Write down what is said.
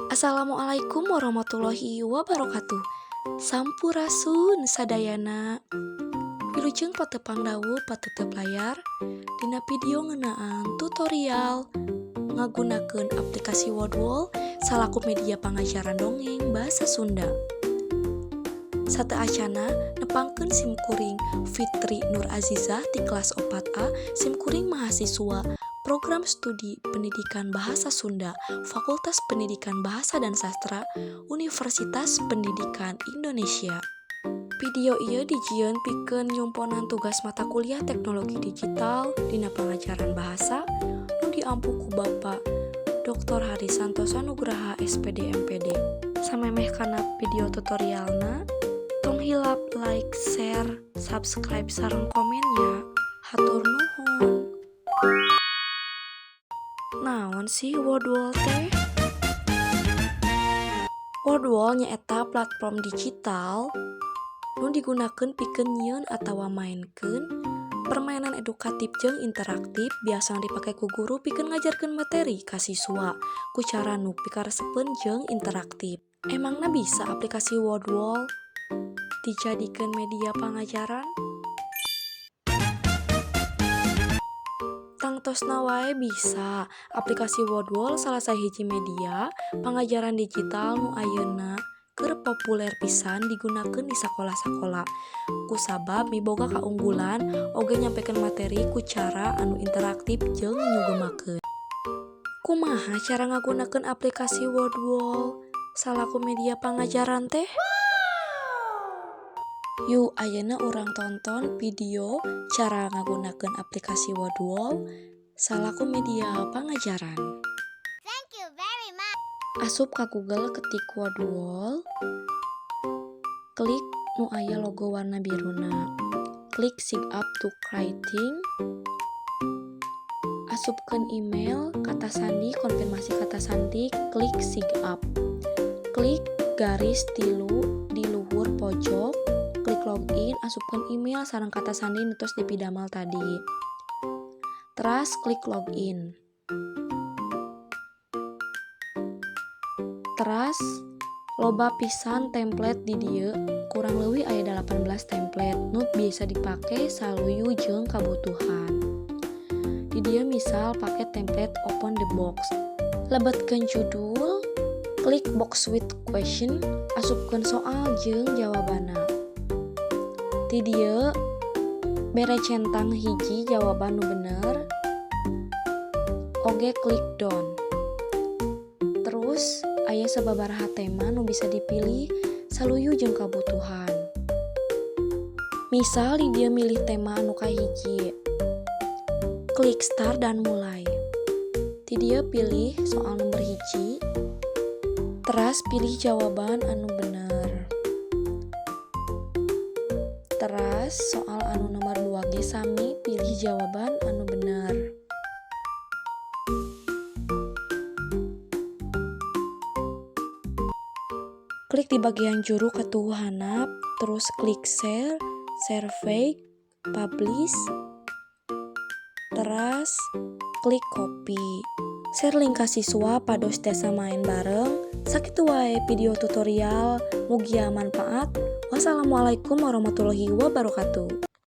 Assalamualaikum warahmatullahi wabarakatuh. Sampurasun sadayana. Wilujeng patepang dawuh patetep layar dina video ngeunaan tutorial ngagunakeun aplikasi Wordwall salaku media pangajaran dongeng bahasa Sunda. Sateuacana nepangkeun sim kuring Fitri Nur Azizah ti kelas 4A, sim kuring mahasiswa Program Studi Pendidikan Bahasa Sunda, Fakultas Pendidikan Bahasa dan Sastra, Universitas Pendidikan Indonesia. Video ieu dijieun pikeun nyumponan tugas mata kuliah Teknologi Digital dina Pangajaran Bahasa nu diampu ku Bapak Dr. Hari Santosa Nugraha, SPD, MPD. Samemeh kana video tutorialna, tong hilap like, share, subscribe sareng komen nya. Hatur nuhun. Naon sih Wordwall teh? Wordwall nyaeta platform digital nu digunakeun pikeun nyieun atawa maenkeun permainan edukatif jeung interaktif, biasana dipake ku guru pikeun ngajarkeun materi ka siswa ku cara nu pikaresepeun jeung interaktif. Emangna bisa aplikasi Wordwall dijadikeun media pangajaran? Tangtosna wae bisa. Aplikasi Wordwall salah sahiji media pangajaran digital nu ayeuna keur populer pisan digunakeun di sakola-sakola kusabab miboga kaunggulan oge nyampekeun materi ku cara anu interaktif jeung nyugemakeun. Kumaha cara ngagunakeun aplikasi Wordwall salaku media pangajaran teh? Yuk, ayeuna urang tonton video cara ngagunakeun aplikasi Wordwall salaku media pangajaran. Thank you very much. Asup ka Google, ketik Wordwall, klik nu aya logo warna biruna, klik sign up to creating, asupkeun email, kata sandi, konfirmasi kata sandi, klik sign up, klik garis tilu di luhur pojok, klik login, asupkeun email sareng kata sandi nu tos dipidamel tadi. Teras klik login. Teras loba pisan template di dieu, kurang leuwih aya 18 template nu bisa dipake saluyu jeung kabutuhan. Di dieu misal pake template open the box. Lebetkeun judul, klik box with question, asupkeun soal jeung jawabanna. Di dieu bere centang hiji jawaban nu bener, oge klik done. Terus aya sababaraha tema nu bisa dipilih saluyu jeung kabutuhan. Misal di dieu milih tema anu kahiji. Klik start dan mulai. Di dieu pilih soal nomor 1, teras pilih jawaban anu bener. Teras soal anu nomor 2 ge sami, pilih jawaban anu bener. Klik di bagian juru katuhu handap, terus klik share, survey, publish, teras klik copy. Share link ka siswa pados tiasa main bareng. Sakitu wae video tutorial, mugia manfaat. Wassalamualaikum warahmatullahi wabarakatuh.